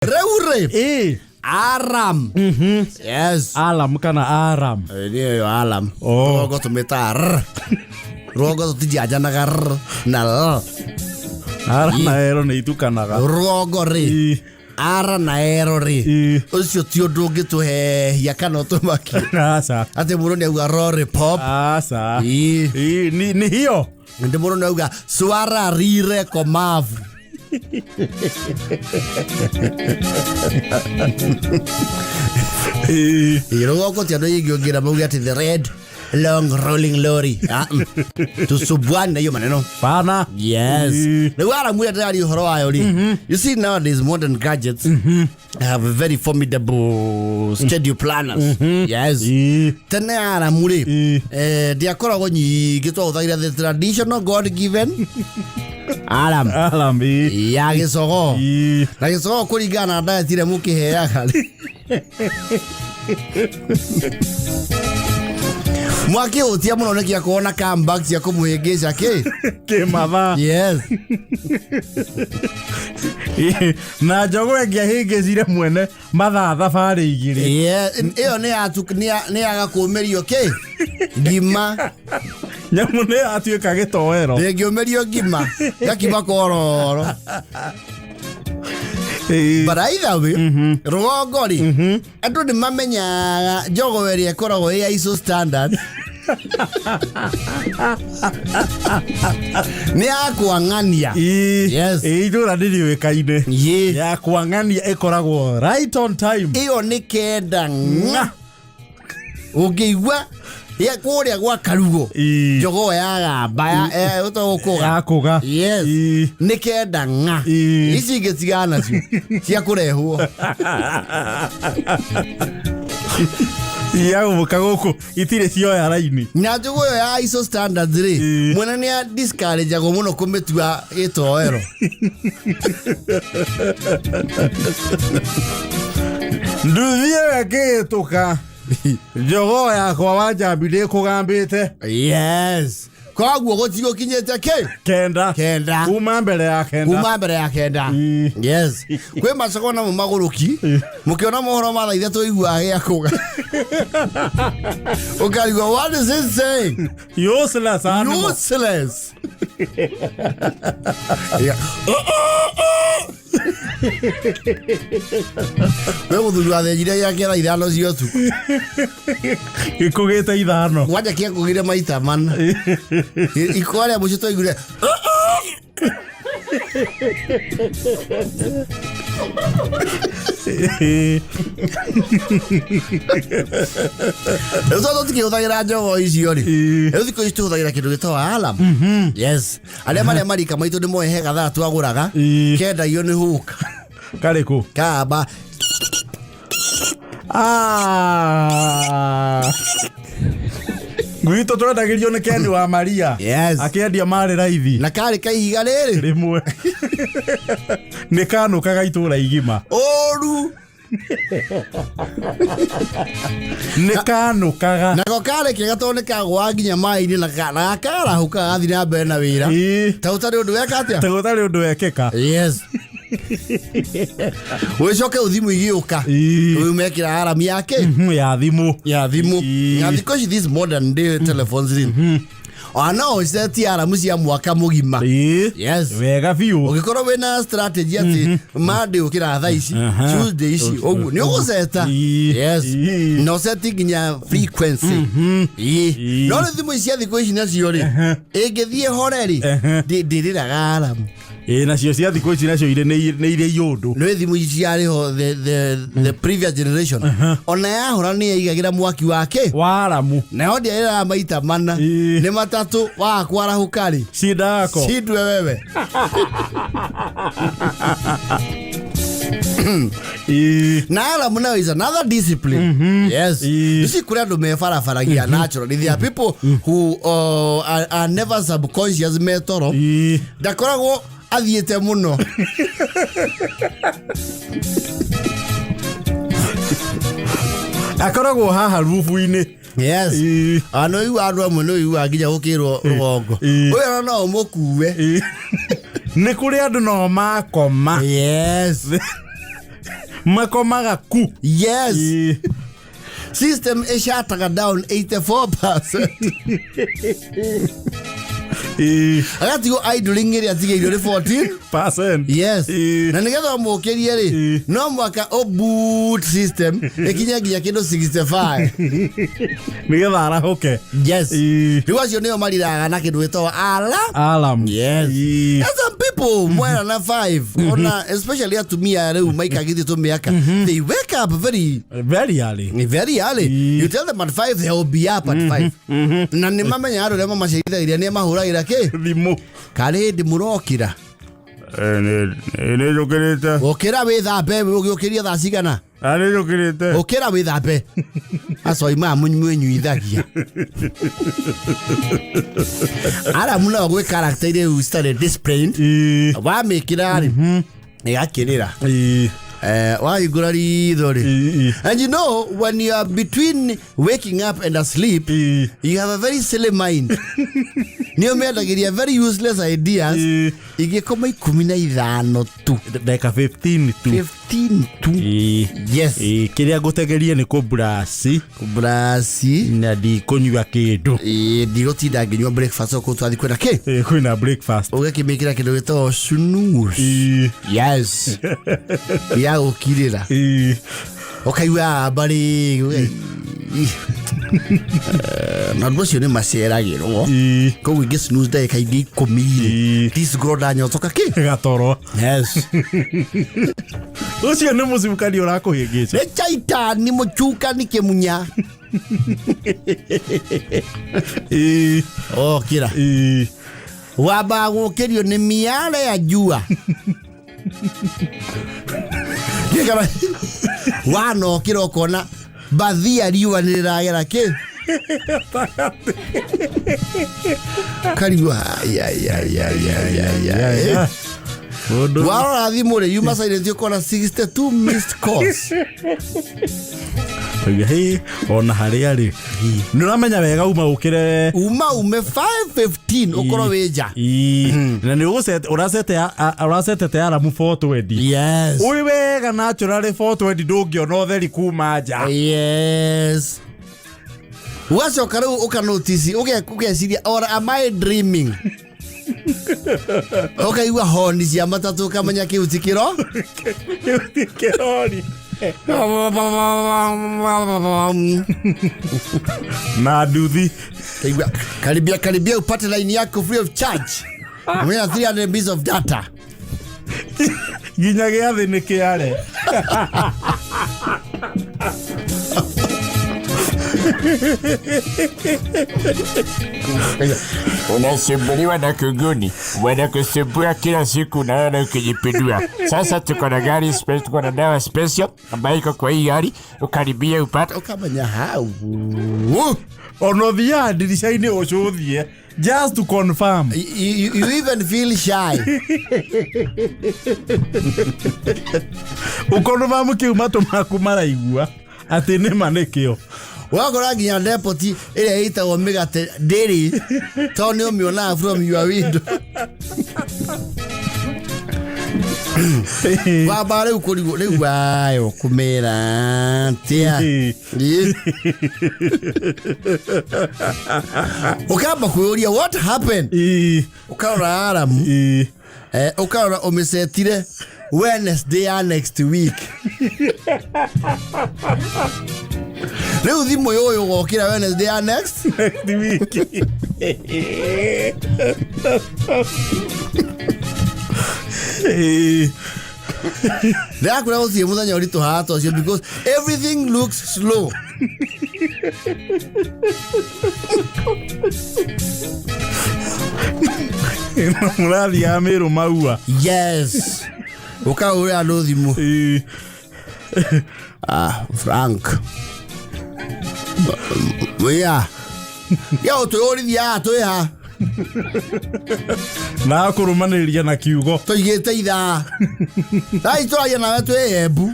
Rĩu rĩ, Ĩ. Aram, yes. Alam kana aram? Nĩyo ĩyo alam. Oh. Rũgongo tũmĩtaga r, rũgongo tũtijanjanaga r na l. Ara na ero nĩ itukanaga. Rũgongo rĩ, ara na ero rĩ, ũcio ti ũndũ ũngĩtũhehia kana ũtũmakie. Aca. Atĩ mũndũ nĩ auga rori pop. Aca. Ĩ. Ĩ, ni hiyo. Ndĩ mũndũ nĩ auga swara rire komavu. Ĩ. Ĩ, rũgongo ti andũ aingĩ ũngĩra mauge atĩ the red long rolling lorry. Ah, Tusumbuane na hiyo maneno. Bana. Yes. Ĩ. Rĩu aramu ĩrĩa ndĩraria ũhoro wayo rĩ, you see, nowadays modern gadgets have very formidable schedule planners. Yes. Ĩ. Tene aramu rĩ, Ĩ. ndiakoragwo nyingĩ, twahũthagĩra the traditional God given alarm Alam. Ĩ. ya gĩcogoo. Ĩ. Na gĩcogoo, kũringana na diet ĩrĩa mũkĩheaga rĩ, mwakĩhũtia mũno nĩ kĩakorwo na comeback cia kũmũhĩngĩca kĩ. Kĩmathaa. Yes. Ĩ, na njogo ĩngĩahĩngĩcire mwene mathaa thabarĩ 2. Yeah, ĩyo nĩ yaga kũũmĩrio kĩ ngima. Nyamũ nĩ yatuĩka gĩtoero. Ĩngĩũmĩrio ngima gakima kororo. Ĩ. But either way, rũgongo rĩ, andũ nĩ mamenyaga njogo ĩrĩa ĩkoragwo ĩ ya ISO standard nĩ ya kwang'ania. Ĩ. Yes. Ĩ, itũra nĩrĩũĩkaine ya kwang'ania ĩkoragwo right on time. Ĩyo nĩ 9 ng'a ũngĩigua ya kũrĩa gwa karugo. Njogoo ya gamba ya ũtagwo kũga. Ya kũga. Yes. Nĩ 9 ng'a. Ici ingĩ tigana nacio cia kũrehwo. Ya gũka gũkũ itirĩ cioya raini. Na njũgũ ĩyo ya ISO standards rĩ, mwene nĩ discourageagwo mũno kũmĩtua gĩtoero. Nduthi ĩyo ĩkĩhĩtũka, njogoo yakwa wa njambi ndĩkũgambĩte. Yes, koguo gũtigũkinyĩte kĩ? 9. 9. Kuma mbere ya 9. Kuma mbere ya 9. Yes, kwĩ macogo namo magũrũki mũkĩona mohoro ma thaa 3 iguaga gĩa kũga, ũkarigwo, what is it saying? Useless animal. Useless. Yeah. We mũthuri wathenjire gĩake thaa 5 cia ũtukũ. Gĩkũgĩte 5. Kwanja kĩakũgire maita 4. Ikwa rĩa mũico twaiguire. Rĩu tondũ tũtikĩhũthagĩra njogo icio rĩ, rĩu thikũ ici tũhũthagĩra kĩndũ gĩtagwo alarm. Yes, arĩa marĩa marika maitũ nĩ moĩ he gathaa twagũraga kendagio nĩ huka. Karĩkũ? Kamba. Ah. Gwitũ twendagĩrio nĩ Ken wa Maria. Yes. Akĩendia marĩ raithi. Na karĩ kaihiga rĩrĩ. Rĩmwe nĩ kanũkaga itũra igima. Ũru. Nĩ kanũkaga. Nako karĩ kega tondũ nĩ kagũaga nginya maĩ-inĩ na gakarahũka gagathiĩ na mbere na wĩra ta ũtarĩ ũndũ weka atĩa. Ta gũtarĩ ũndũ wekĩka. Yes, ũgĩcoke ũthimũ igĩũka, rĩu mekĩra alarm yake. Ya thimũ. Ya thimũ. Na thikũ ici, these modern day telephones rĩ, ona no ũceti alarm cia mwaka mũgima. Yes. Wega biũ. Ũngĩkorwo wĩna strategy atĩ Monday ũkĩra thaa ici, Tuesday ici, ũguo nĩ ũgũceta. Yes. Na ũceti nginya frequency. No rĩu thimũ ici cia thikũ ici nacio rĩ, ĩngĩthiĩ hore rĩ, ndĩrĩraga alarm. Ĩ, nacio cia thikũ ici nacio irĩ nĩ irĩ iũndũ. Nĩ thimũ ici ciarĩ ho the previous generation, ona yahora nĩ yaigagĩra mwaki wake. Wa aramu. Nayo ndĩarĩraga maita 4. Nĩ 3 waga kwarahũka rĩ, Shida yako. Shindwe wewe. Na alarm nayo is another discipline. Yes. You see, kũrĩ andũ me barabaragia naturally. There are people who are never subconscious me toro. Ndakoragwo athiĩte mũno. Akoragwo haha rubu-inĩ. Yes. Ano igua andũ amwe nĩ ũiguaga nginya gũkĩrwo rũgongo ũyũ ona no ũmũkue. Nĩ kũrĩ andũ no makoma. Yes. Makomaga ku. Yes. Ĩĩ. System ĩshataga down 84%. Ĩĩ. Agatigwo idling ĩrĩa atigĩirio nĩ 14. Percent. Yes. Ĩĩ. Na nĩgetha ũmũkĩrie rĩ, Ĩĩ. no mwaka ũ boot system ĩkinye nginya kĩndũ 65. Nĩgetha arahũke. Yes. Ĩĩ. Rĩu acio nĩo mariraga na kĩndũ gĩtagwo ala. Alarm. Yes. Ĩĩ. And some people mwera na 5 ona especially atumia rĩu maikagithio tũmĩaka, they wake up very Very early. very early. Ĩĩ. You tell them at 5, they will be up at 5. Na nĩ mamenya andũ arĩa mamacerithagĩria nĩ mahũragĩra kĩ Thimũ. karĩ hĩndĩ mũrokĩra. Nĩ njũkĩrĩte. Ũkĩra wĩthambe, ũgĩũkĩria thaa cigana? Nĩ njũkĩrĩte. Ũkĩra wĩthambe. Acoi maya mwĩnyuithagia aramu nao gwĩ character rĩu citarĩ disciplined. Ĩĩ. Wamĩkĩra rĩ, ĩgakĩrĩra. Ĩĩ. Wahingũra ritho rĩ. Ĩĩ. And you know, when you are between waking up and asleep, Ĩĩ. you have a very silly mind. Nĩ ũmĩendagĩria very useless ideas. Ĩĩ. Ingĩkoma 15 tu. Ndagĩka 15 tu. 15 tu. Ĩĩ. Yes. Ĩĩ, kĩrĩa ngũtegerie nĩ kũmburasi Brasi. na ndikũnyua kĩndũ. Ĩĩ, ndigũtinda ngĩnyua breakfast kũu twathiĩ kwĩna kĩ. Ĩĩ, kwĩna breakfast. Ũgakĩmĩkĩra kĩndũ gĩtagwo snooze. Ĩĩ. Yes. Ya gũkirĩra. Ĩĩ. Ũkaigua mbarĩ. Na andũ acio nĩ maceragĩrwo. Ĩĩ. Koguo ingĩ snooze ndagĩka ingĩ 10 rĩ, Ĩĩ. ndicigorwo ndanyotoka kĩ. Gatoro. Yes. Ũcio nĩ mũcukani ũrakũhĩngĩca. Nĩ chaitani mũcukani kĩmunya. Ĩĩ. Okĩra. Ĩĩ. Wambaga gũkĩrio nĩ miale ya jua. Gĩkara wanokĩra ũkona bathia riũa nĩ rĩragera kĩ. Karigua Yeah. Mũndũ. Warora thimũ rĩ, yuma silent, ũkona 62 missed calls. Oiga, "Hĩ, ona harĩa rĩ nĩ ũramenya wega uma ũkĩre." Uma ume 5:15 ũkorwo wĩ nja. Ĩĩ. Na nĩ ũracetete aramu 420. Yes. Ũĩ wega naturally 420 ndũngĩona ũtheri kuma nja. Yes. Ũgacoka rĩu ũkanotici ũgeciria, or am I dreaming? Ũkaigua honi cia matatũ ũkamenya kĩu ti kĩro. Kĩu ti kĩrori. Na nduthi. Kaigua, karibia karibia upate line yako free of charge. Mwenye 300 MB of data. Nginya gĩathĩ nĩ kĩare. Unasumbuliwa na kunguni, wanakusumbua kila siku, unaona ukijipindua. Sasa tuko na gari special, tuko na dawa special ambayo iko kwa hii gari, ukaribia upate. Ũkamenya hau. Ona ũthiaga ndirica-inĩ ũcũthie just to confirm. You even feel shy. Ũkonfamu kĩu matũ maku maraigua atĩ nĩma nĩkĩo. Wakora nginya depoti ĩrĩa ĩtagwo mĩgate ndĩrĩ tondũ nĩ ũmĩonaga from your window. Wamba rĩu kũrigwo rĩu ayo kũmĩra atĩa. Ĩ. Ũkamba kwĩyũria what happened. Ĩĩ. Ũkarora aramu. Ĩĩ. Ũkarora ũmĩcetire Wednesday ya next week. Rĩu thimũ yũyũ ũgokĩra Wednesday ya next. Next week. Ĩĩ. Ndĩrakwĩra gũtirĩ mũthenya ũritũhaga ta ũcio because everything looks slow. Mũrathiaga Mĩrũ maua. Yes. Ũkahũrĩra andũ thimũ. Ĩĩ. Ah, Frank. Yeah. Ya ũtwĩyũrithia haha twĩ ha. Na akũrũmanĩrĩria na kiugo. Tũigĩte ithaa. Thaa ici tũraria nawe twĩ Embu.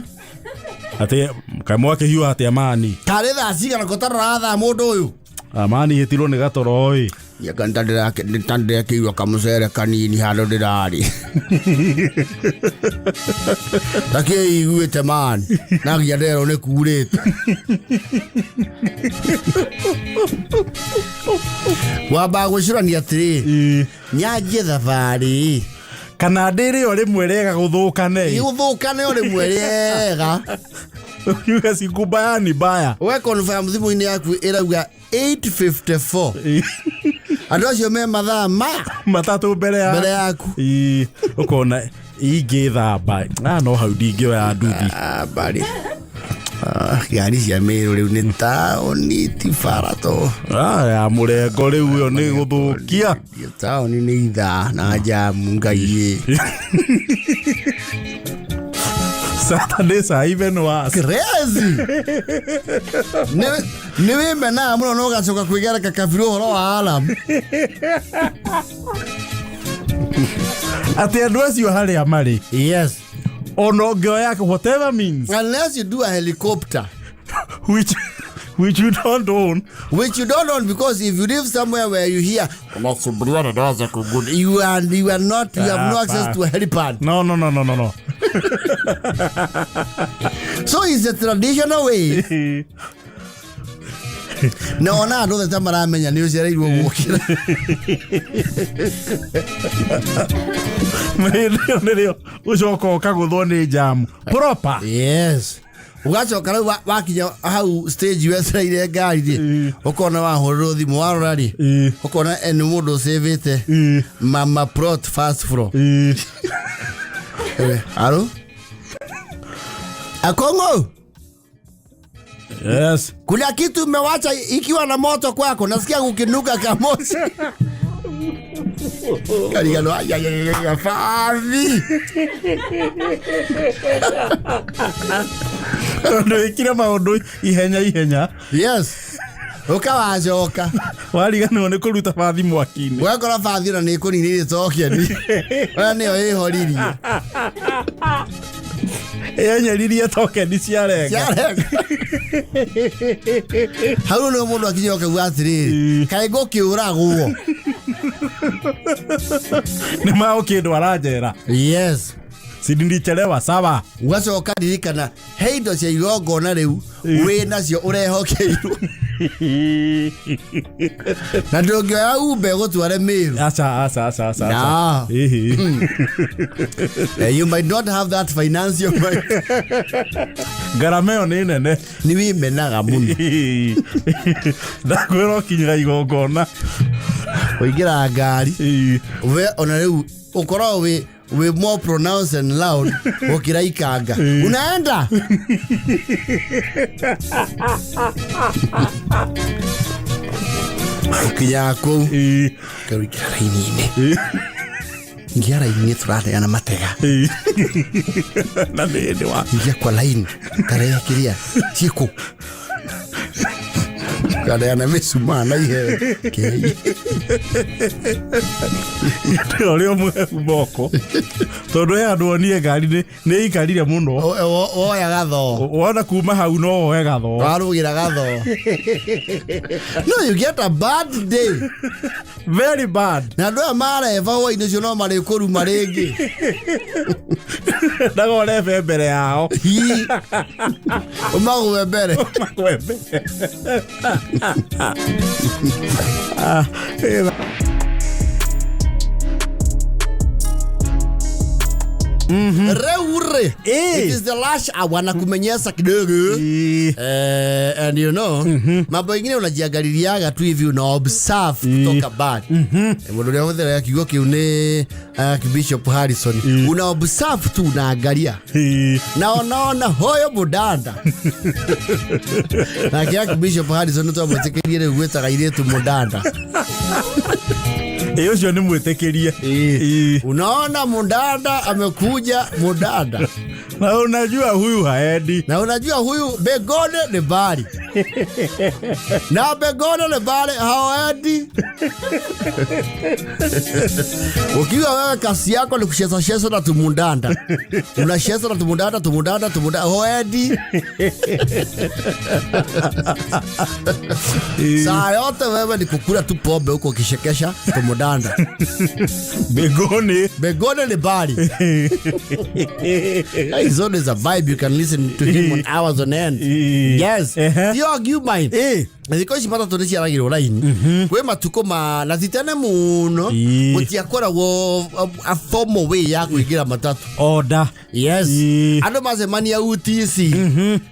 Atĩ kamwe akĩhiũha atĩ amani. Karĩ thaa cigana kũtarora thaa mũndũ ũyũ. Amani hĩtirwo nĩ gatoro ĩ. Nĩtandirekĩirwo kamũcere kanini handũ ndĩrarĩ takĩiguĩte man na nginya nderwo nĩ kurĩte wambaga gwĩcũrania atĩrĩ Ĩĩ. nyanjie thabarĩ Kana ndĩrĩ o rĩmwe rĩega gũthũkane. Igũthũkane o rĩmwe rĩega. Ukiuga siku mbaya ni mbaya. We confirm thimũ-inĩ yaku ĩrauga 8:54. Andũ acio me mathaa ma Matatũ mbere ya mbere yaku. Ĩĩ, ũkona ingĩthamba ah, no hau ndingĩoya nduthi. Ah, bari. Ah, ngari cia Meru rĩu nĩ taũni ti bara to. Ah, ya mũrengo rĩu ĩyo nĩ gũthũkia. Taũni nĩ ithaa na njamu ngai ĩ. Saturdays are even worse. Crazy. Nĩ wĩmenaga mũno na ũgacoka kwĩgereka kabirũ ũhoro wa alarm. Atĩ andũ acio harĩa marĩ Yes. ona ũngĩoya whatever means Unless you do a helicopter. Which you don't own. Which you don't own, because if you live somewhere where you hear Unasumbuliwa na dawa za kunguni. you are not, you have no access to a helipad. No, no, no, no, no, no. So it's a traditional way. Na ona andũ othe ta maramenya nĩ ũcereirwo gũkĩra. Hĩndĩ ĩyo nĩrĩo ũcoka ũkagũthwo nĩ jamu proper. Yes. Ũgacoka rĩu wakinya hau stage wetereire ngari rĩ, ũkona wahũrĩrwo thimũ warora rĩ, ũkona nĩ mũndũ ũcĩvĩte mama plot first floor. Aro? Akongo? Yes. Kuna kitu umewacha ikiwa na moto kwako, nasikia kukinuka kamoshi. Karigano, ay, ay, ay, ay, Fabi. Tondũ wĩkire maũndũ ihenya ihenya. Yes. Ũkawacoka. Wariganĩrwo nĩ kũruta bathi mwaki-inĩ. Ũgakora bathi ona nĩ ĩkũninĩire tokeni. Ona nĩyo ĩhoririe. Yenyeririe tokeni ciarenga. Ciarenga. Hau nĩho mũndũ akinya ũkauga atĩrĩrĩ, kaĩ ngũkĩũragwo. Nĩ magũkĩndwara njera. Yes. Si nilichelewa sawa. Ũgacoka ririkana he indo cia igongona rĩu wĩ nacio ũrehokeirwo na ndũngĩoya umbe gũtware Meru. Aca aca aca aca. No. Ĩhĩ. You might not have that financial might. Ngarama ĩyo nĩ nene. Nĩ wĩmenaga mũno. Ndakwĩra ũkinyĩra igongona. Ũingĩraga ngari we ona rĩu ũkoragwo wĩ more pronounced and loud gũkĩra ikanga. Unaenda? Ũkinyaga kũu ũkerwo ingĩra raini-inĩ. Ingia raini tũraneana matega. Na nĩ hĩndĩ wa Ingia kwa laini tarehe kĩrĩa ciĩkũ kaneana mĩcumaa na iheo kei. Ũrĩa ũmwehu moko tondũ he andũ onie ngari nĩ ĩikarire mũno. Woya gathoo. Wona kuma hau no woe gathoo. Warugĩra gathoo. No, you get a bad day. Very bad. Na andũ aya mareba hwainĩ ũcio no marĩkũruma rĩngĩ. Ndagorebe mbere yao. Ii. Ũmagũe mbere. Magwe mbere. Ah, Rĩu rĩ, Eh. it is the last hour na kumenyesa kidogo. And you know, mambo ingine unajiangaliliaga tu hivi una observe kutoka mbali. Mũndũ ũrĩa ũhũthĩraga kiugo kĩu nĩ Archbishop Harrison. Una observe tu unaangalia. Na unaona hoyo mũndanda. Nake Archbishop Harrison nĩtwamwĩtĩkĩrie rĩu gwĩtaga airĩtu mũndanda. Ĩ ũcio nĩ mwĩtĩkĩrie. Unaona mundanda amekuja mundanda. Na unajua huyu haendi. Na unajua huyu begone ni mbali na begone ni mbali, hawaendi. Ukiwa wewe kasi yako ni kucheza cheza na tumundanda, unacheza na tumundanda tumundanda tumundanda, hoendi. Saa yote wewe ni kukula tu pombe huko ukishekesha tumundanda. Begone. Begone ni mbali. His own is a vibe. You can listen to him on hours on end. Yes. Ti argument. Thikũ ici matatũ nĩ ciaragĩrwo raini kwĩ matukũ ma na ti tene mũno. Gũtiakoragwo a formal way ya kũingĩra matatũ. Order. Yes. Andũ macemania UTC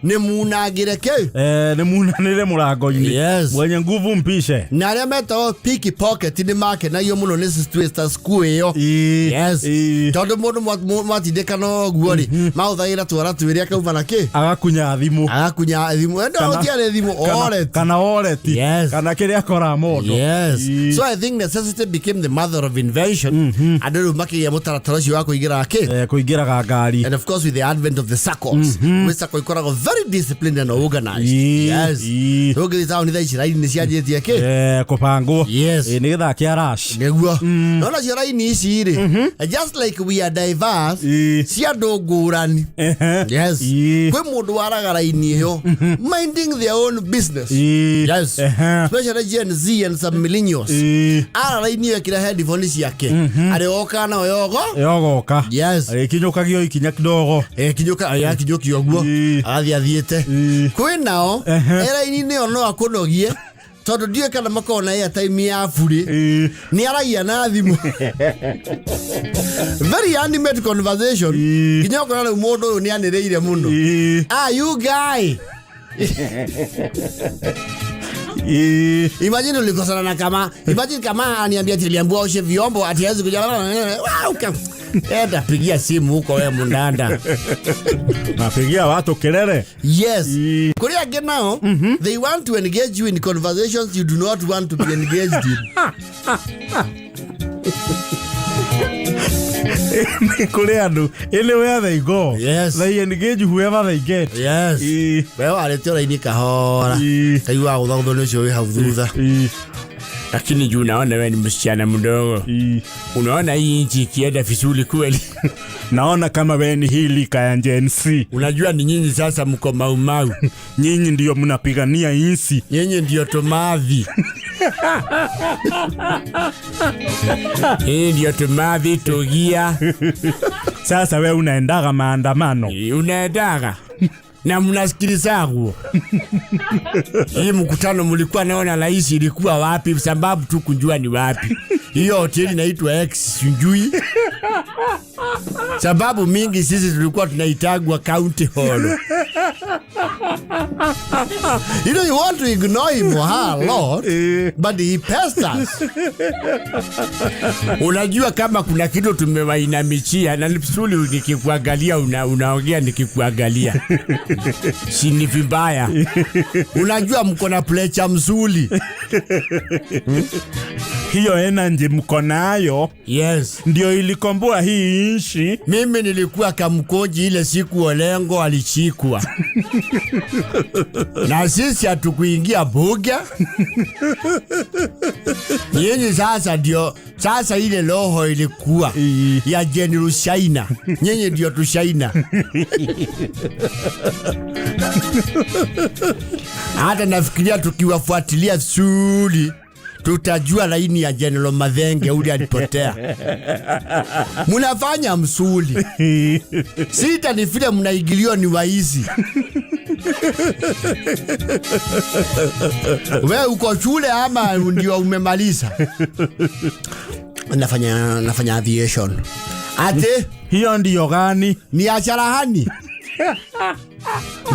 nĩ munangĩre kĩ. Eh, nĩ munanĩre mũrango-inĩ. Yes. Mwenye nguvu mpishe. Na arĩa metagwo pickpocket nĩ makenagio mũno nĩ status quo ĩyo. Yes. Tondũ mũndũ mwatindĩkana ũguo rĩ, mahũthagĩra twara twĩrĩ akauma na kĩ. Agakunya thimũ. Agakunya thimũ endo gũtiarĩ thimũ wallet. Kana wallet. Yes. Kana kĩrĩa akora mondo. Yes. So I think necessity became the mother of invention. Andũ rĩu makĩgĩa mũtaratara ũcio wa kũingĩra kĩ. Eh, kũingĩraga ngari. And of course with the advent of the SACCOs, gwĩ SACCO ikoragwo very disciplined and organized. Yes. Ũngĩthiĩ taũni thaa ici raini nĩ cianjĩtie kĩ. Eh, kũbangwo. Yes. Eh, nĩ gĩthaa kĩa rush. Nĩguo no nacio raini ici rĩ, just like we are diverse, cia andũ ngũrani. Yes. Kwĩ mũndũ waraga raini ĩyo minding their own business. Yes. Especially Gen Z and some millennials. Ara raini ĩyo ĩkĩra headphone ciake arĩ oka nayo yogo. Yogoka. Yes. Agĩkinyũkagio ikinya kidogo. Kinyũka yakinyũkia ũguo. Agathiĩ athiĩte. Kwĩ nao raini-inĩ ĩyo no akũnogie tondũ ndiũĩ kana makoragwo na airtime ya burĩ. Nĩ aragia na thimũ, very animate conversation, nginya ũkona rĩu mũndũ ũyũ nĩ anĩrĩire mũno. Ah, you guy. Imagine ulikosana na kama, imagine kama aniambia ati niliambiwa oshe vyombo, ati hawezi kuja. Wow, enda pigia simu huko wewe mundanda. Napigia watu kelele. Yes. Kuri angĩ nao, they want to engage you in conversations you do not want to be engaged in. Nĩ kũrĩ andũ anywhere they go, they engage whoever they get. Yes. We warĩte raini kahora, kaigua gũthagũthwo nĩ ũcio wĩ hau thutha. Lakini juu naona wewe ni msichana mdogo. Unaona hii nchi ikienda vizuri kweli? Naona kama wewe ni hii lika ya Gen Z. Unajua ni nyinyi sasa mko maumau. Nyinyi ndio mnapigania insi. Nyinyi ndio tomavi. Nyinyi ndio tomavi togia. Sasa we unaendaga maandamano? Unaendaga na mnasikilizagwo. Hii mkutano mlikuwa naona rais ilikuwa wapi? Sababu tu kujua ni wapi. Hiyo hoteli inaitwa X sijui. Sababu mingi sisi tulikuwa tunaitagwa county hall. You know you want to ignore him or her a lot, but he pesters. Unajua kama kuna kitu tumewainamishia na suli nikikuangalia unaongea nikikuangalia. Si ni vibaya. Unajua mko na plecha mzuri. Hiyo energy mko nayo ndio ilikomboa hii nchi. Mimi nilikuwa kamkonji ile siku Olengo alishikwa. Na sisi hatukuingia bunge. Nyinyi sasa ndio, sasa ile roho ilikuwa ya General China. Nyinyi ndio tu China. Hata nafikiria tukiwafuatilia vizuri tutajua laini ya General Mathenge ule alipotea. Mnafanya msuli. Sita ni vile mnaingiliwa ni waizi. Wewe uko shule ama ndio umemaliza? Nafanya aviation. Ate hiyo ndio gani? Ni acharahani.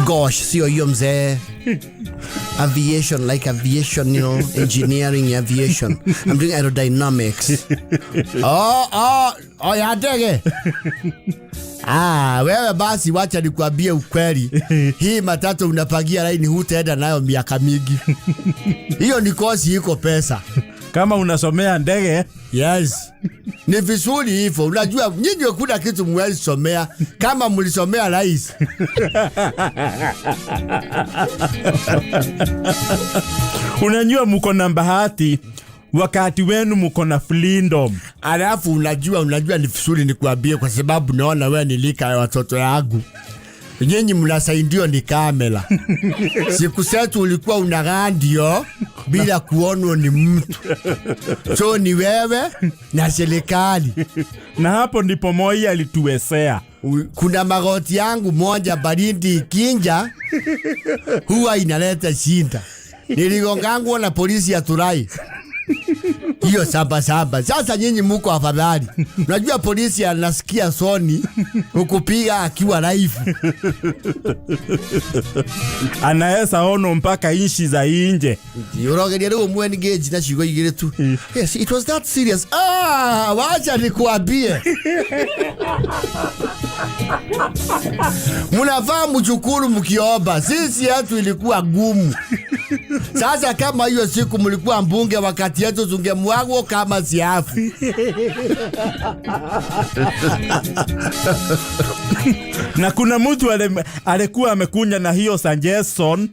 Gosh, sio hiyo mzee. Aviation, like aviation, you know, engineering aviation. I'm doing aerodynamics. Oh, ya ndege. Wewe basi wacha nikuambie ukweli. Hii matatu unapangia laini hutaenda nayo miaka mingi. Hiyo ni kosi iko pesa. Kama unasomea ndege, Yes, ni vizuri hivyo. Unajua nyinyi hakuna kitu mwezi somea kama mlisomea rais. Unajua muko na bahati, wakati wenu muko na freedom. Alafu unajua ni vizuri nikuambie, kwa sababu naona wewe ni lika ya watoto yangu. Nyinyi mnasaidiwa ni kamera. Siku zetu ulikuwa unagandio bila kuonwa ni mtu, so ni wewe na serikali. Na hapo ndipo Moi alituwezea. Kuna magoti yangu moja baridi ikinja huwa inaleta shinda. Niligongangwa na polisi ya Turai hiyo saba saba. Sasa nyinyi muko afadhali. Unajua polisi anasikia soni ukupiga akiwa live. Anaweza ono mpaka inchi za inje. Urogeria rĩu ũmwe engage na ciugo igĩrĩ tu. Yes, it was that serious. Ah, wacha nikuambie. Mnafaa mchukuru mkiomba. Sisi yetu ilikuwa gumu. Sasa kama hiyo siku mlikuwa mbunge, wakati yetu tungemwagwa kama siafu. Na kuna mtu alikuwa amekunya na hiyo suggestion.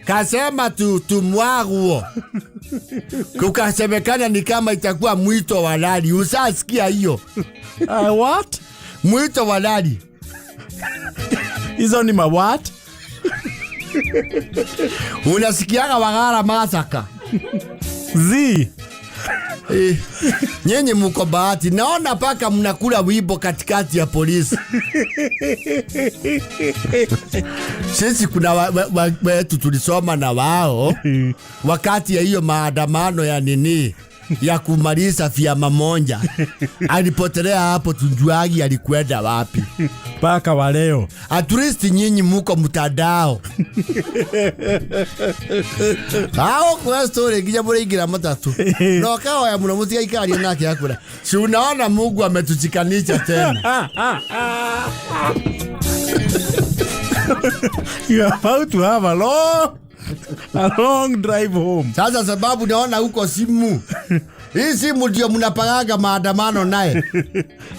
Kasema tumwagwo. Kukasemekana ni kama itakuwa mwito wa lali. Usasikia hiyo? What? Mwito wa lali. Hizo ni ma what? Unasikiaga Wagara masaka. Z. Nyinyi muko bahati. Naona paka mnakula wibo katikati ya polisi. Sisi kuna wetu tulisoma na wao wakati ya hiyo maandamano ya nini ya kumaliza vyama moja. Alipotelea hapo, tunjuagi alikwenda wapi. Paka wa leo. At least nyinyi muko mtandao. Hao kwa story nginya mũrĩingĩra matatu. No kaoya mũno mũtigaikarie nake akura. Si unaona Mungu ametuchikanisha tena. You are about to have a long drive home. Sasa sababu naona huko simu. Hii simu ndio mnapagaga maandamano naye.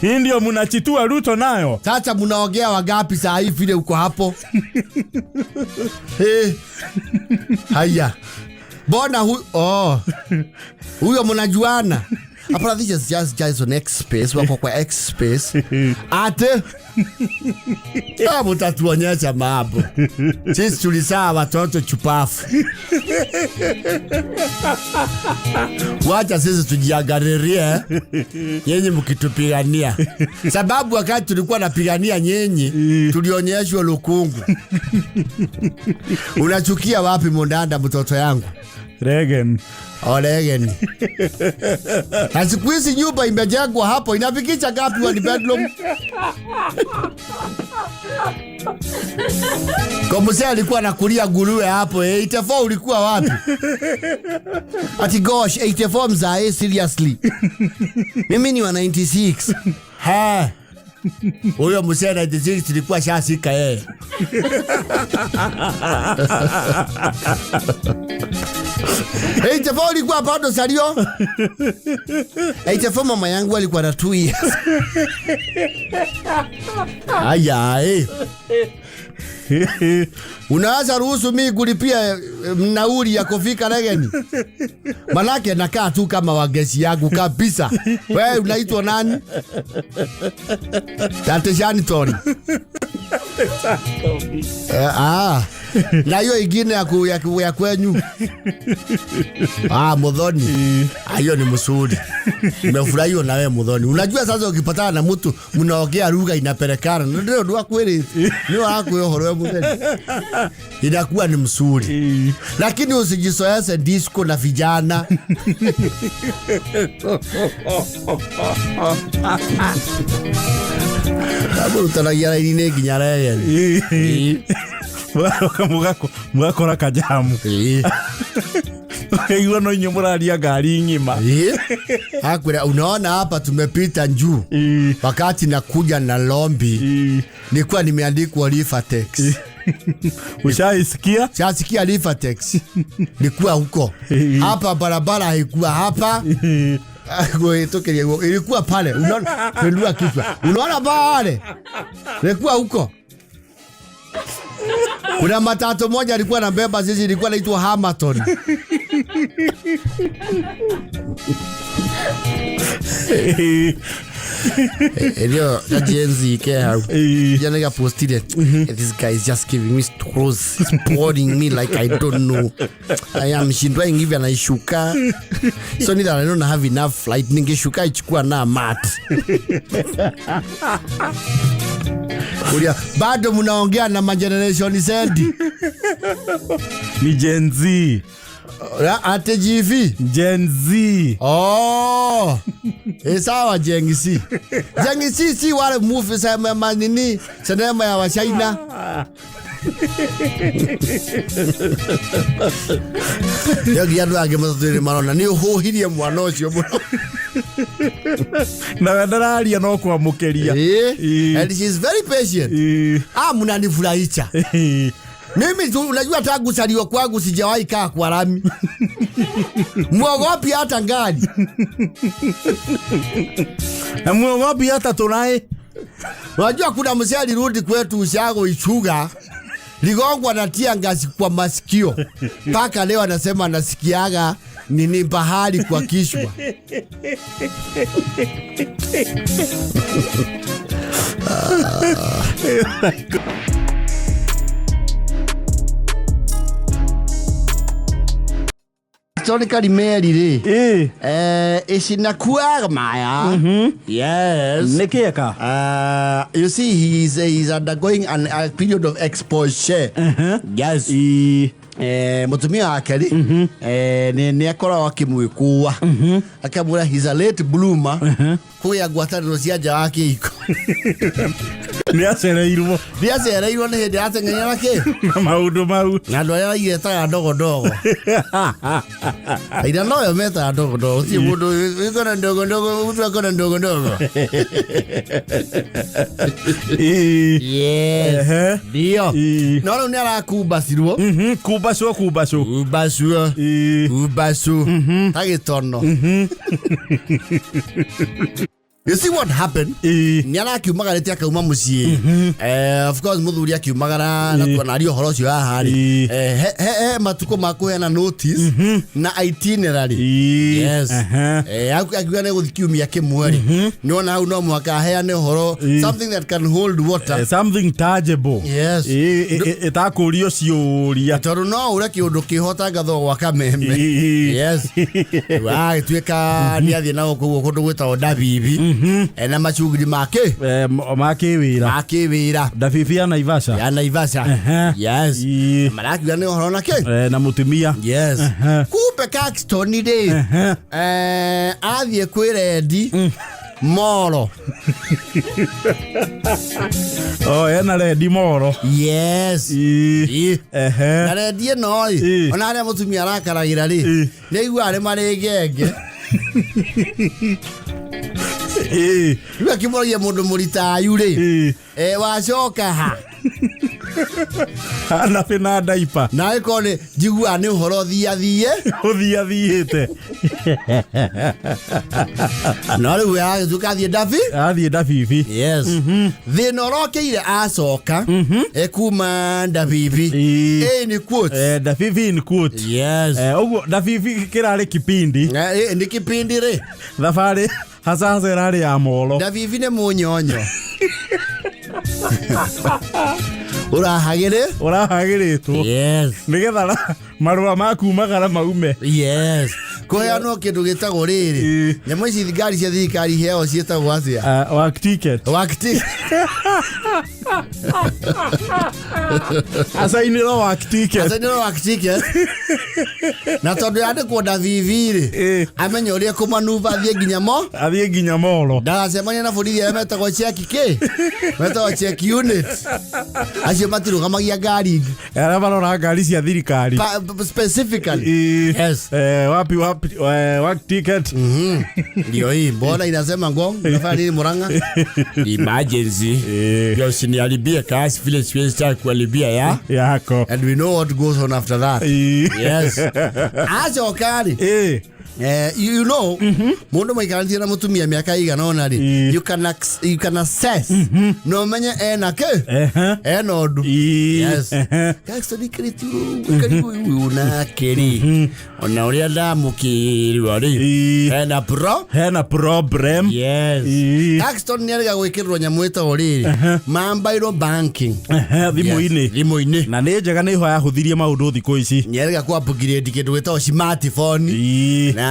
Hii ndio mnachitua Ruto nayo. Sasa mnaongea wangapi saa hii vile uko hapo? Haya. Mbona oh. Huyo mnajuana? Hapana, this is just guys on X space, wako kwa X space. Ate mtatuonyesha mambo. Sisi tulizaa watoto chupafu. Wacha sisi tujiangalilie nyinyi mkitupigania. Sababu wakati tulikuwa napigania nyinyi tulionyeshwa lukungu. Unachukia wapi Mundanda mtoto yangu? Regen. Oregen. Na siku hizi nyumba imejengwa hapo inafikisha ngapi wa bedroom? Kwa mzee alikuwa anakulia nguruwe hapo, 84 ulikuwa wapi? Ati gosh, 84 mzae, seriously. Mimi ni wa 96. Ha. Huyo mzee 96 tulikuwa shasika yeye. 84 ulikuwa bado salio? 84 mama yangu alikuwa na 2 years. Aya, Unaweza ruhusu mimi kulipia nauli ya kufika Regeni? Manake nakaa tu kama wagesi yangu kabisa. Wewe unaitwa nani? Tate Shani Tori. Na hiyo ingine ya kwenyu. Muthoni. Hiyo ni mzuri. Nimefurahi na wewe Muthoni. Unajua sasa ukipatana na mtu mnaongea lugha inapelekana. Ndio ndio kweli. Ni wako hiyo roho Muthoni. Inakuwa ni mzuri. Lakini usijizoeshe disco na vijana. Sababu utaragia raini nginya rege. Mugakora kajamu. Ukaigua no inyuĩ mũraria ngari ng'ima. Hakwira, unaona hapa tumepita njuu. Wakati nakuja na lombi, nilikuwa nimeandikwa Rivertex. Ushaisikia? Shasikia Rivertex ilikuwa huko. Hapa barabara haikuwa hapa. Kuhĩtũkĩria guo ilikuwa pale. Unaona pendua kichwa. Unaona pale? Ilikuwa huko. Kuna matatu moja alikuwa anabeba sisi, ilikuwa inaitwa Hamaton. Ndio Gen Z ke hau. Jana ga postire. This guy is just giving me stories. He's boring me like I don't know. I am shindwa hivi anaishuka. So neither I don't have enough flight ningeshuka ichukua na mat. Kuria bado mnaongea na mageneration Z. Ni Gen Z. Ate GV. Gen Z. Oh. Eh, sawa Gen Z. Gen Z si wale movie sema manini sinema ya Wachina. Yogi andũ angĩ matatũ marona nĩ ũhũhirie mwana ũcio mũno. Na we ndararia no kwamũkĩria. Eh, and she is very patient. Ah, mnanifurahisha. Mimi tu, unajua tangu zaliwa kwangu sijawahi kaa kwa lami. Mwogopi hata ngari. Na muogopi hata tunaye. Unajua kuna mzee alirudi kwetu ushago Ichuga, ligongwa na tia ngasi kwa masikio. Mpaka leo anasema anasikiaga nini bahari kwa kichwa. Historically Mary rĩ icinakuaga maya. Yes. Nĩ kĩeka? You see, he's undergoing a period of exposure. Yes. Mutumia wake rĩ nĩ akoragwo akĩmwĩkũa akamwĩra he's a late bloomer kũgĩa ngwatanĩro cia nja wa kĩhiko. Nĩ acereirwo. Nĩ acereirwo nĩ hĩndĩ arateng'eria na kĩ Na maũndũ mau. Na andũ arĩa maigetaga ndogondogo aira noyo metaga ndogondogo ti mũndũ wĩkona ndogondogo mtu akona ndogondogo. Yes. Ndio. No rĩu nĩ arakumbacirwo. Kumbacwo kumbacwo. Kumbacwo. Kumbacwo ta gĩtono. You see what happened? Nĩ arakiumagarĩte akauma mũciĩ. Of course mũthuri akiumagara na tuonaria ũhoro ũcio haha rĩ. He matukũ ma kũheana notice na itinerary. Yes. Akiuga nĩ gũthiĩ kiumia kĩmwe rĩ. Nĩwona hau no mũhaka aheane ũhoro something that can hold water. Something tangible. Yes. Ĩtakũrio ciũria. Tondũ no ũre kĩũndũ kĩhotangathwo gwa kameme. Yes. Agĩtuĩka nĩ athiĩ na gũkũ ũguo kũndũ gwĩtagwo Ndabibi. Ena macuguri make Ma kĩwĩra. Ma kĩwĩra. Ndabibi ya Naivasha. Ya Naivasha. Yes. Marakiuga nĩ ũhoro na kĩ? Na mũtumia. Yes. Kumbe Caxton rĩ athiĩ kwĩ Rendi Moro. Oh, ena Rendi Moro. Yes. Na Rendi ĩno rĩ ona harĩa mũtumia arakaragĩra rĩ nĩ aiguaga nĩ marĩ ngenge. Rĩu akĩmũragia mũndũ mũritayu rĩ wacoka ha Hanabi na ndaipa. Na ĩkorwo nĩ njiguaga nĩ ũhoro thiathie. Ũthiathiĩte. No rĩu agĩtuĩka athiĩ Ndabi. Athiĩ Ndabibi. Yes. Thĩna ũrokĩire acoka kuma Ndabibi. Ĩ quotes. Ndabibi in quotes. Yes. Ũguo Ndabibi kĩrarĩ kipindi. Nĩ kipindi rĩ. Thabarĩ hasa hasa ĩrarĩ ya molo. Ndabibi nĩ mũnyonyo. Ũrahagĩrĩ? Ũrahagĩrĩtwo. Yes. Nĩgetha marũa ma kumagara maume. Yes. Kũheanwo kĩndũ gĩtagwo rĩrĩ. Nyamũ ici ngari cia thirikari iheagwo ciĩtagwo atĩa? Work ticket. Work ticket. Acainĩrwo work ticket. Acainĩrwo work ticket. Na tondũ yandĩkwo Ndabibi rĩ, amenye ũrĩa kũmanuba athiĩ nginya mo. Athiĩ nginya molo. Ndagacemania na borithi arĩa metagwo check kĩ? Metagwo check unit. Acio matirũgamagia ngari. Arĩa marora ngari cia thirikari. Specifically. Yes. Wapi wapi Work ticket. Ndio hii mbona inasema Ngong unafanya nini Murang'a? Emergency. Eh. Ndio usiniharibie kazi vile siwezi taka kuharibia ya. Yako. And we know what goes on after that. Yes. Acoka rĩ, you know, mundu maikarantie na mutumia miaka igana ona rĩ, you can assess no menye ena kĩ, ena ũndũ. Yes. Jackson ikarĩte ũguo, ũyũ nake rĩ, Ona ũrĩa ndamũkĩrwo rĩ. Ena pro. Hena problem. Yes. Jackson nĩ arega gwĩkĩrĩrwo nyamũ ĩtagwo rĩrĩ mobile banking. Thimũ-inĩ. Yes, thimũ-inĩ. Na nĩ njega, nĩ ho yahũthirie maũndũ thikũ ici. Nĩ arega ku upgrade kĩndũ gĩtagwo smartphone na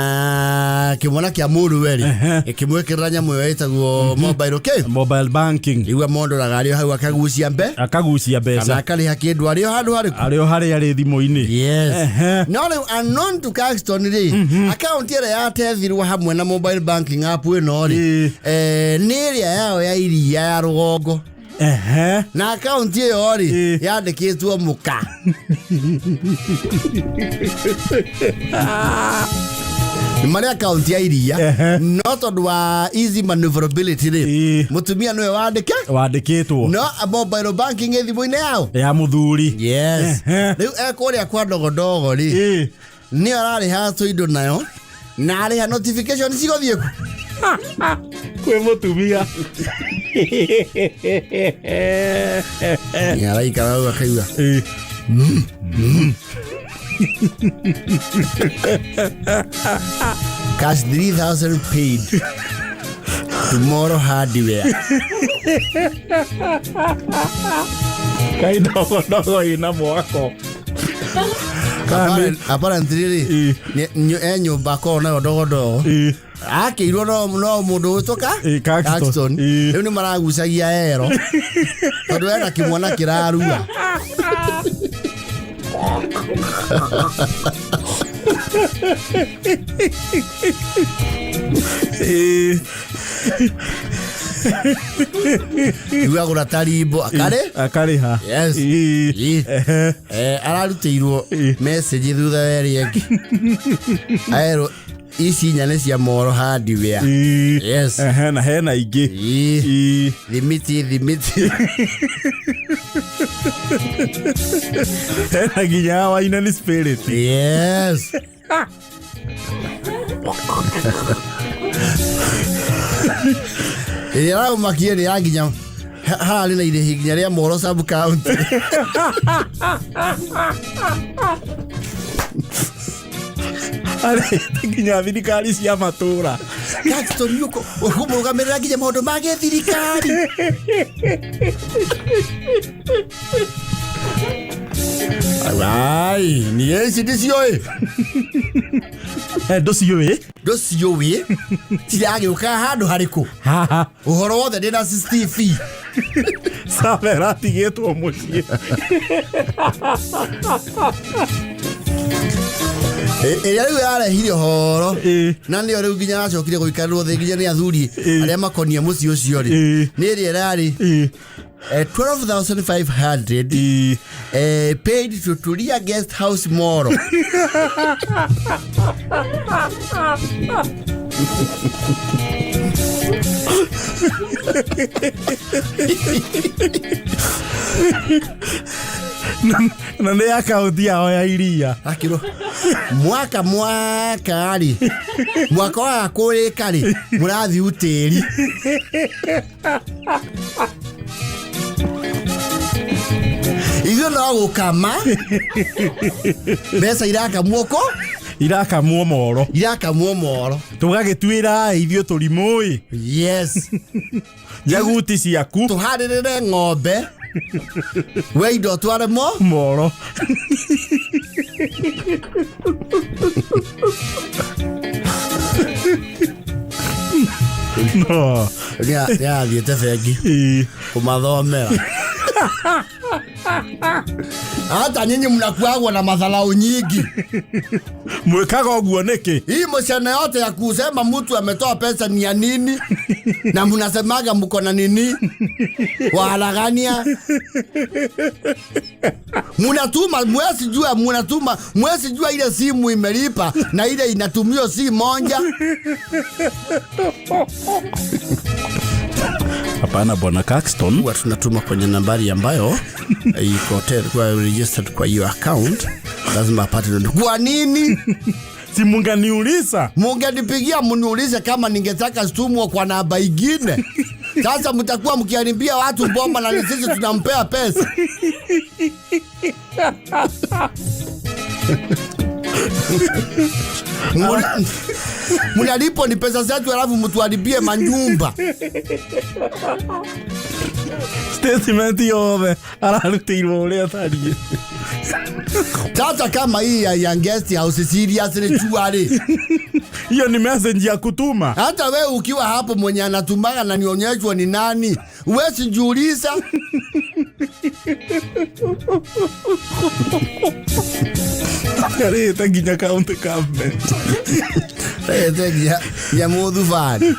kĩmwana kĩa mũrũwe rĩ, ĩkĩmwĩkĩrĩra nyamũ ĩyo ĩtagwo mobile kĩ. Mobile banking. Igua mondoraga arĩ o hau akagucia mbe Akagucia kana mbeca. akarĩha kĩndũ arĩ o handũ harĩkũ. Arĩ o harĩa arĩ thimũ-inĩ. Yes. No rĩu unknown to Caxton rĩ, akaunti ĩrĩa yatethirwo hamwe na mobile banking app ĩno rĩ, nĩ ĩrĩa yao ya iria ya rũgongo, na akaunti ĩyo rĩ, yandĩkĩtwo mũka. Nĩ marĩ akaunti ya iria, no tondũ wa easy maneuverability rĩ, mũtumia nĩwe wandĩke Wandĩkĩtwo. no mobile banking ĩ thimũ-inĩ yao. Ya mũthuri. Yes. Rĩu ekũrĩa kwa ndogondogo rĩ, nĩyo ararĩha tũindo nayo na arĩha notification cigũthiĩ kũ? Kwĩ mũtumia. Nĩ araikara hau akaigua cash 3000 paid tomorrow hardware. Kai ndogondogo ĩna mwako. Apparently rĩ, e nyũmba akoragwo nayo ndogondogo, akĩirwo no mũndũ gwĩtwo ka Caxton. Caxton. Rĩu nĩ maragucagia ero tondũ ena kĩmwana kĩrarua. Rĩu agũra tarimbo akarĩ. Akarĩha. Yes. Ararutĩirwo message thutha wa ĩrĩa ĩngĩ, aerwo ici inya nĩ cia Moro Hardware. Yes. Na hena ingĩ. Thimiti thimiti. Hena nginya ya Wine Spirit. Yes. Ĩrĩa araumakie nĩ ya nginya hararĩ na irĩhi nginya rĩa Moro sub county. Arĩte nginya thirikari cia matũra. Caxton yuko ũkũmũrũgamĩrĩra nginya maũndũ ma gĩthirikari. Ai, niĩ ici ndiciũĩ. Ndũciũĩ. Ndũciũĩ ciragĩũka handũ harĩkũ. Haha. Ũhoro wothe ndĩna CCTV. Saba ĩratigĩtwo mũciĩ. Ĩrĩa rĩu yarehire ũhoro na nĩyo rĩu nginya yacokire gũikarĩrwo thĩ nginya nĩ athuri arĩa makonie mũciĩ ũcio rĩ, nĩ ĩrĩa ĩrarĩ 12,500 paid to Tulia Guest House Moro. Na nĩ akaunti yao ya iria. Akĩrwo mwaka mwaka rĩ, mwaka wa kũrĩka rĩ, mũrathiĩ utĩri. Ithuĩ no gũkama mbeca irakamwo kũ? Irakamwo Moro. Irakamwo Moro. Tũgagĩtuĩra ithuĩ tũrimũ ĩ. Yes. Njaguti ciaku. Tũharĩrĩre ng'ombe we indo tware mo Moro. No. Nĩathiĩte bengi kũmathomera. Hata nyinyi mnakuagwa na madharau nyingi. Mwĩkaga ũguo nĩkĩ? Hii mshana yote ya kusema mtu ametoa pesa ni ya nini? Na mnasemaga mko na nini? Waharagania. Munatuma mwezi jua, munatuma mwezi jua ile simu imelipa na ile inatumio si moja. Hapana bwana Caxton. Huwa tunatuma kwenye nambari ambayo iko kwa registered kwa hiyo account, lazima apate. Kwa nini? Si munganiuliza? Mungenipigia mniulize kama ningetaka situmwa kwa namba ingine. Sasa mtakuwa mkiharibia watu bomba na sisi tunampea pesa. Mnalipo ni pesa zetu, alafu mtuharibie manyumba. Statement yothe ararutĩirwo ũrĩa atariĩ. Sasa kama hii ya guest house seriously chuari. Hiyo ni message ya kutuma. Hata we ukiwa hapo mwenye anatumaga na nionyeshwa ni nani, wewe sijiuliza. Arĩte nginya county government. Rete ya mudhufani.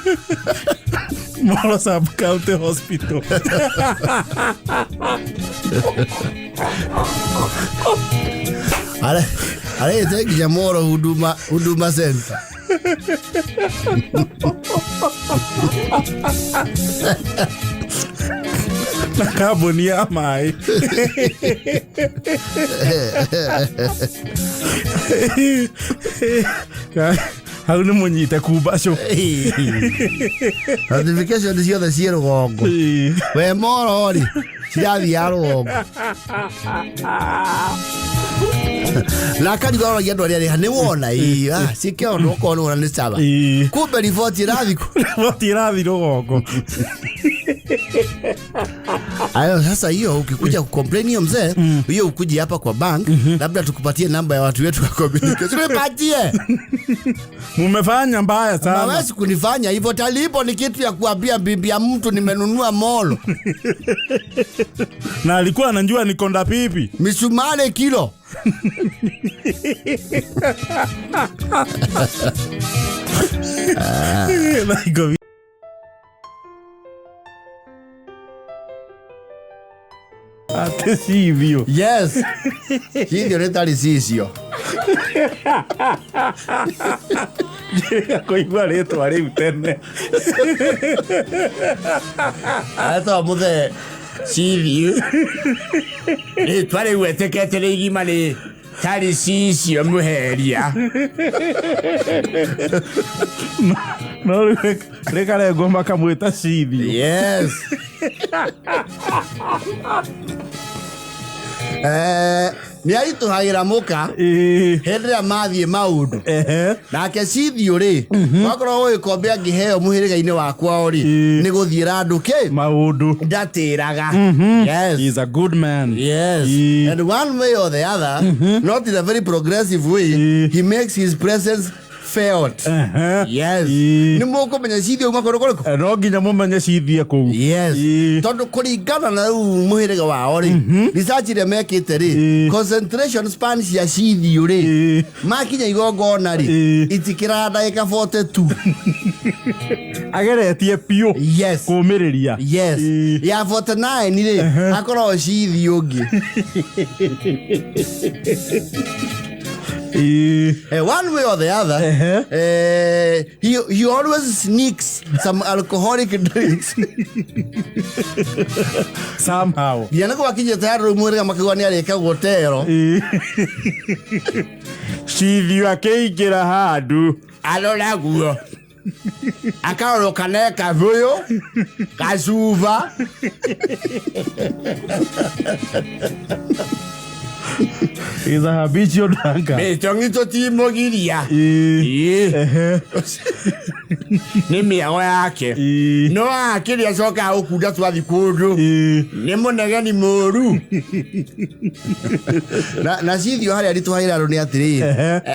Molo sub county hospital. Arete nginya Moro Huduma Center. Na kambuni ya maĩ. Hau nĩ mũnyite kumbacũ. Notification ciothe ciĩ rũgongo. We Moro rĩ, cirathiaga rũgongo. Na akarigwo aroragia andũ arĩa arĩha nĩ wona ĩĩ, ciĩke ũndũ okorwo nĩ wona nĩ sawa. Kumbe riboti ĩrathiĩ kũ? Riboti ĩrathiĩ rũgongo. Ayo sasa hiyo ukikuja kucomplain hiyo mzee, hiyo ukuje hapa kwa bank, labda tukupatie namba ya watu wetu wa communication. Tupatie. Mumefanya mbaya sana. Hawezi kunifanya hivyo. Talipo ni kitu ya kuambia bibi ya mtu nimenunua molo. Na alikuwa anajua ni konda pipi. Misumari kilo. Like Ate sivyo. Yes. Sivyo rĩtarĩ cicio. Kũigua rĩtwa rĩu tene. Aretwo mũthee Sivyo. Rĩtwa rĩu etĩkĩte rĩ igima nĩ tarĩ cicio mũheria. No rĩu rĩkarengwo makamwĩta Cithio. Yes. Nĩ aritũhagĩra mũka hĩndĩ ĩrĩa mathiĩ maũndũ. Nake Cithio rĩ, wakorwo ũgĩkombe angĩheo mũhĩrĩga-inĩ wakwa rĩ, nĩ gũthiĩra andũ kĩ? Maũndũ. Ndatĩraga. Yes. He is a good man. Yes. And one way or the other, not in a very progressive way, he makes his presence felt. Yes. Nĩ mũkũmenya Cithio uma kũndũ kũrĩkũ? No nginya mũmenye Cithio kũu. Yes. Tondũ kũringana na rĩu mũhĩrĩga wao rĩ, research ĩrĩa mekĩte rĩ, concentration span cia Cithio rĩ, makinya igongona rĩ, itikĩraga ndagĩka 42. Ageretie biũ. Yes. Kũmĩrĩria. Yes. Ya 49 rĩ, akoragwo Cithio ũngĩ. One way or the other, he always sneaks some alcoholic drinks. Somehow. Nginya nĩguo akinyĩte handũ rĩu mwĩrĩga makĩgwa nĩ arĩkagwo tero. Cithio akĩingĩra handũ aroraguo akarorwo kana kabũyũ kacuba. Is a habitual drunker. Mĩtong'i tũtimũgiria. Nĩ mĩago yake. No akĩrĩa acokaga gũkunda twathi kũndũ. Nĩ mũnegeni mũru. Na cithio harĩa ritũhaira andũ nĩ atĩrĩrĩ,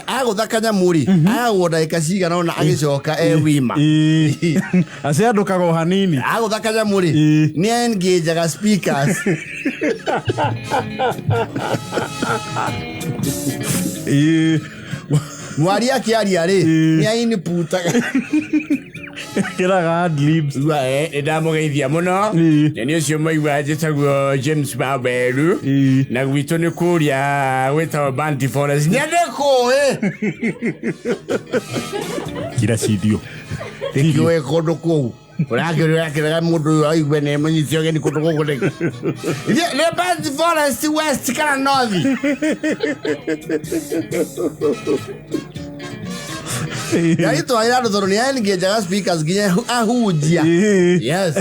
agũtha kanyamũ rĩ, agagwo ndagĩka cigana ũna agĩcoka e wima. Aciandũkaga o hanini. Agũtha kanyamũ rĩ, nĩ engageaga speakers. Mwaria akĩaria rĩ, nĩ ainiputaga. Kĩraga ad-libs. Nĩ ndamũgeithia mũno. Na nĩ ũcio maigua njĩtagwo James Waweru. Na gwitũ nĩ kũrĩa gwĩtagwo Bounty Forest. Nĩ ndĩkũĩ. Kira cidio. Ndĩkĩũĩ kũndũ kũu. Ũrakĩrega mũndũ ũyũ aigue nĩ mũnyite ũgeni kũndũ gũkũ nĩkĩ? Nĩ Bounty Forest West kana North? Yaitwarĩra andũ tondũ nĩ engageaga speakers nginya ahunjia. Yes.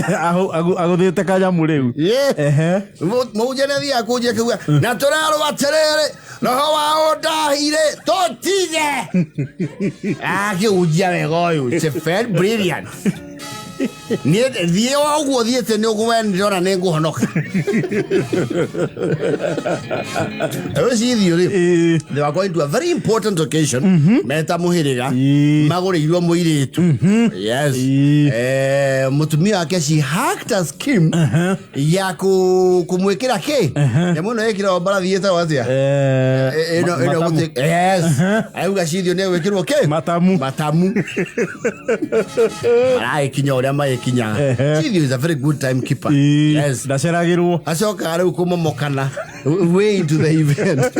Agũthĩte kanyamũ rĩu. Yeah. Mũhunjia nĩ athiaga kũhunjia akiuga, na tũrerwo atĩrĩrĩ, roho wa ũndahire tũtige. Akĩhunjia wega ũyũ. It's a very brilliant. Niĩ thiĩ o ũguo thiĩte nĩ ũguo ndĩrona nĩ ngũhonoka. Rĩu cithio rĩ, they were going to a very important occasion meta mũhĩrĩga magũrĩirwo mũirĩtu. Yes. Mũtumia wake, she hacked a scheme ya kũmwĩkĩra kĩ nyamũ ĩno ĩkĩragwo mbarathi ĩtagwo atĩa? Ĩno Matamu. Yes, auga cithio nĩ egwĩkĩrwo kĩ? Matamu. Matamu maragĩkinya ũrĩa magĩkinyaga. Cithio is a very good time keeper. Yes. Ndaceragĩrwo. Acokaga rĩu kũmomokana way into the event.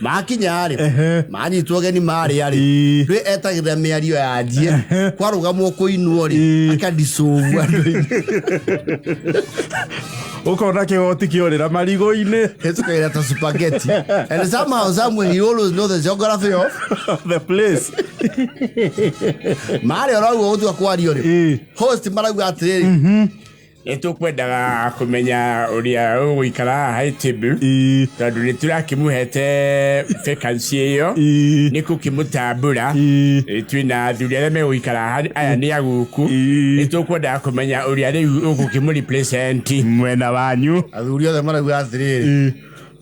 Makinya rĩ, manyitwo geni marĩa rĩ, rĩ etagĩrĩra mĩario yanjie kwarũgamwo kũinwo rĩ, akadicovu andũ-inĩ. Ũkona kĩgoti kĩorĩra marigũ-inĩ. Hĩtũkagĩra ta spaghetti, and somehow, somewhere, he always know the geography of the place. Marĩ oro ũguo gũtua kwario rĩ, host marauga atĩrĩrĩ, Nĩ tũkwendaga kũmenya ũrĩa ũgũikara haha high table, tondũ nĩ tũrakĩmũhete vacancy ĩyo nĩ kũkĩmũtambũra. Twĩna athuri arĩa megũikara haha, aya nĩ agũkũ. Nĩ tũkwendaga kũmenya ũrĩa rĩu ũgũkĩmũrepresent mwena wanyu. Athuri othe marauga atĩrĩrĩ,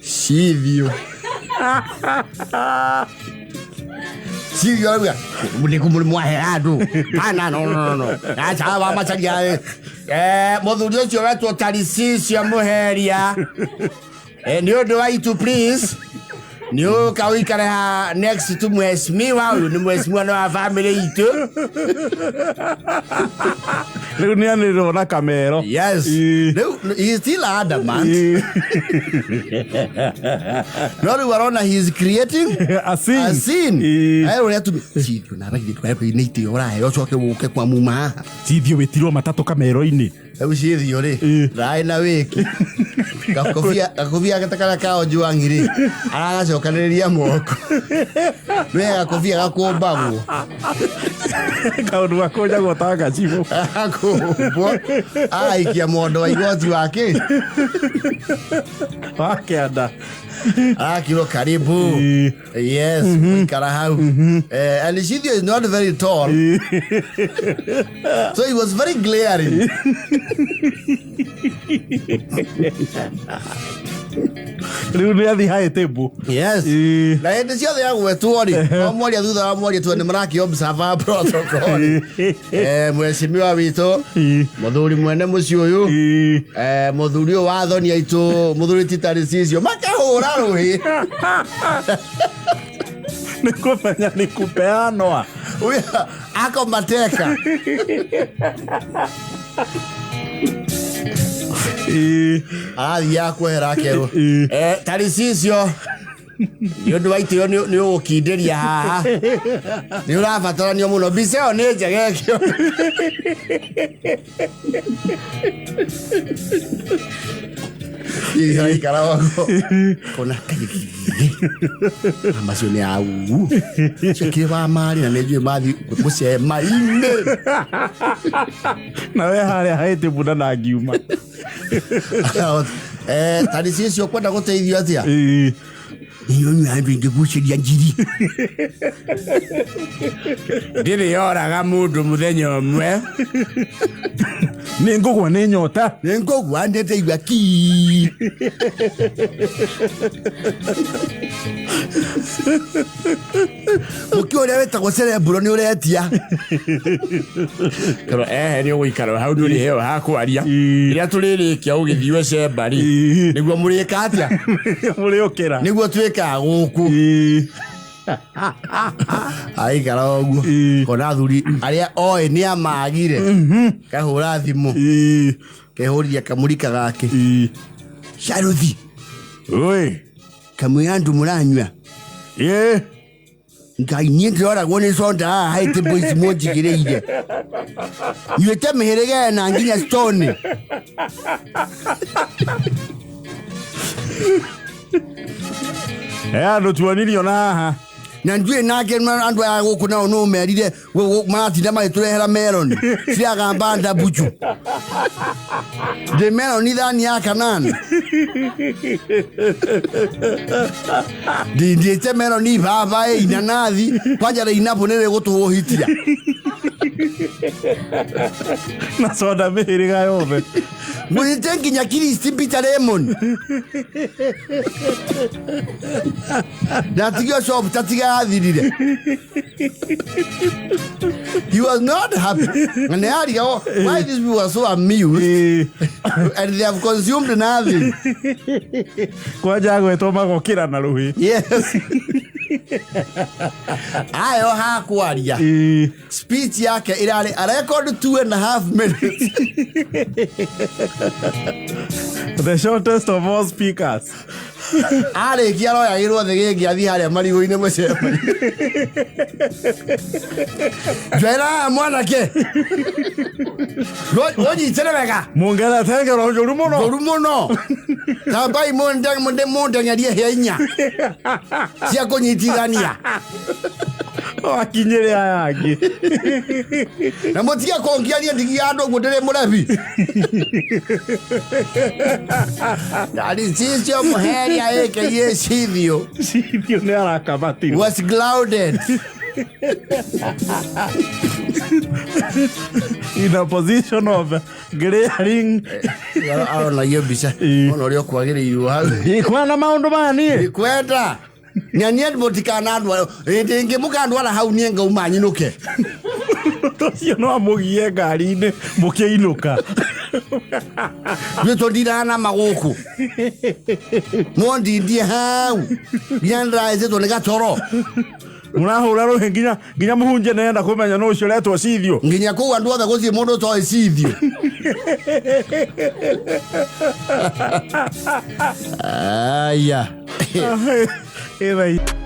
cithio cithio arauga nĩ mwahera andũ ana, no no no no, aca wa macaria mũthuri ũcio wetwo Taricicio Mũheria, nĩ ũndũ wa itu, please nĩ ũka ũikare ha next to mheshimiwa ũyũ, nĩ mheshimiwa nĩ wa family itũ. Rĩu nĩ anĩrĩrwo na kamero. Yes. Rĩu he is still adamant, no rĩu arona he is creating a scene. A scene. Eh, ũrĩa tumi cithio na baithĩ nĩ itĩo ũraheo ũcoke ũke kwa muma haha. Cithio wĩtirwo matatũ kamero-inĩ. Rĩu cithio rĩ, thayũ na wĩki gakobia gata karĩa kao Juang'i rĩ, aragacokanĩrĩria moko nĩ gakobia gakũmbagwo. Kaũndũ gakũnjagwo ta gacibũ. Agakũmbwo agaikia mondo wa igoti wake wa kĩanda. Arakirwo karibu. Yes, ikara hau. And Cithio is not very tall, so he was very glaring. Rĩu nĩ athi high table. Yes. Na hĩndĩ ciothe agwetwo rĩ, o mwaria thutha wa mwaria tu nĩ marakĩ observe protocol. Mheshimiwa witũ, mũthuri mwene mũciĩ ũyũ, mũthuri ũyũ wa thoni aitũ, mũthuri ti Taricicio, makahũra rũhĩ. Nĩ kũmenya nĩ kupeanwa. Huyo ako mateka. Arathiaga kwehera akerwo, Taricicio, nĩ ũndũ wa itĩo nĩ ũgũkindĩria haha, nĩ ũrabataranio mũno, mbica ĩyo nĩ njega ĩkĩo. Ikara wako kona macio nĩ au cio kĩ wa marĩ na nĩ njũĩ mathi mũcema-inĩ. Na we harĩa high table na ndangiuma. Taricicio, kwenda gũteithio atĩa? Inyuĩ andũ ingĩgucĩria njiri. Ndirĩ yoraga mũndũ mũthenya ũmwe. Nĩ ngũgwa nĩ nyota. Nĩ ngũgwa ndĩteigua ki. Mũkĩ ũrĩa wĩtagwo cerebro nĩ ũretia. Tondũ ehe nĩ ũgũikara hau nĩ ũrĩheo ha kwaria. Ii. Rĩrĩa tũrĩrĩkia ũgĩthiĩ cemba rĩ. Ii. Nĩguo mũrĩka atĩa? Mũrĩũkĩra. Nĩguo twĩkaga gũkũ. Ii. Aikara ũguo. Ii. Kona athuri arĩa oĩ nĩ amagire. Kahũra thimũ. Ii. Kehũria kamũrika gake. Ii. Caruthi. Oi. Kamwĩra andũ mũranyua. Ĩ. Ngai niĩ ndĩroragwo nĩ conda haha haĩtĩ mbũ ici mũnjigĩrĩire. Nyuĩte mĩhĩrĩga ĩna nginya stone. He andũ tuonirio na haha. Na ndiũĩ nake andũ aya gũkũ nao no merire maratinda magĩtũrehera meroni ciragamba ndambucu ndĩ meroni thani ya kanana ndindiĩte meroni ibabaĩ inanathi kwanja rĩinabu nĩ rĩgũtũhũhitia. Na soda mĩhĩrĩga yothe. Ngũnyite nginya kiristi bitter lemon. Ndatigio shop tatiga yathirire. He was not happy. And they why these people are so amused Ii. and they have consumed nothing. Kwanja gwetwo magokĩra na rũhĩ. Yes. Ayo hakwaria. Ii. Speech yake irarĩ a record 2.5 minutes. The shortest of all speakers. Arĩkia aroyagĩrwo thĩ gĩngĩ athiĩ harĩa marigũ-inĩ mũcemanio. Njoera haha mwanake. Ũnyitĩre wega. Mũngerete ngero njũru mũno. Njũru mũno. Tambai mũndeng'erie hĩa inya cia kũnyitithania. Wakinyĩre aya angĩ. Na mũtige kũngiaria ndigia andũ ũguo ndĩrĩ mũrebi. Alicisio Muheria aka Cithio Cithio nĩ arakamatirwo. was grounded. In a position of glaring. Aronagio mbica. Ii. Ona ũrĩa ũkwagĩrĩirwo hau. Ndikwenda maũndũ maya niĩ. Ndikwenda. Nyanie mũtikanandwara. Hĩndĩ ĩngĩ mũkandwara hau niĩ ngauma nyinũke. Ũcio no amũgie ngari-inĩ mũkĩinũka. Ithuĩ tũndiraga na magũkũ. Mwondindie hau. Nginya nĩndĩraĩcĩtwo nĩ gatoro. Mũrahũra rũhĩ nginya mũhunjia nĩarenda kũmenya nũ ũcio ũretwo Cithio. Nginya kũu andũ othe gũtirĩ mũndũ ũtoĩ Cithio. Aya. Ĩtha.